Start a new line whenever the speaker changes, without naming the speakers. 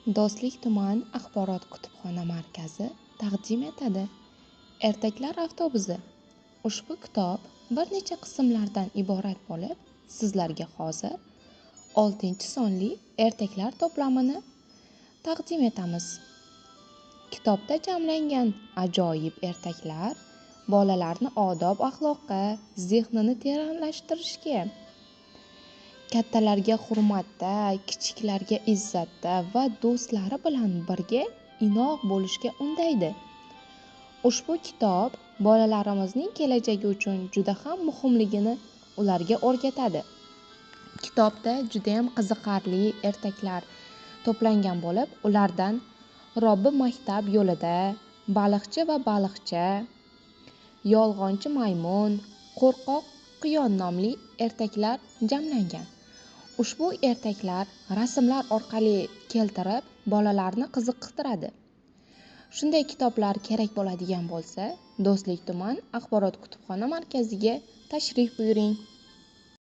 Do'stlik tuman axborot kutubxona markazi taqdim etadi. Ertaklar avtobusi. Ushbu kitob bir necha qismlardan iborat bo'lib, sizlarga hozir 6-sonli ertaklar to'plamini taqdim etamiz. Kitobda jamlangan ajoyib ertaklar bolalarni odob-axloqqa, zehnini teranlashtirishga, kattalarga hurmatda, kichiklarga izzatda va do'stlari bilan birga inoq bo'lishga undaydi. Ushbu kitob bolalarimizning kelajagi uchun juda ham muhimligini ularga o'rgatadi. Kitobda juda ham qiziqarli ertaklar to'plangan bo'lib, ulardan Robbi maktab yo'lida, Baliqchi va baliqcha, Yolg'onchi maymun, Qo'rqoq quyon nomli ertaklar jamlangan. Ushbu ertaklar rasmlar orqali keltirib, bolalarni qiziqtiradi. Shunday kitoblar kerak bo'ladigan bo'lsa, Do'stlik tuman axborot kutubxona markaziga tashrif buyuring.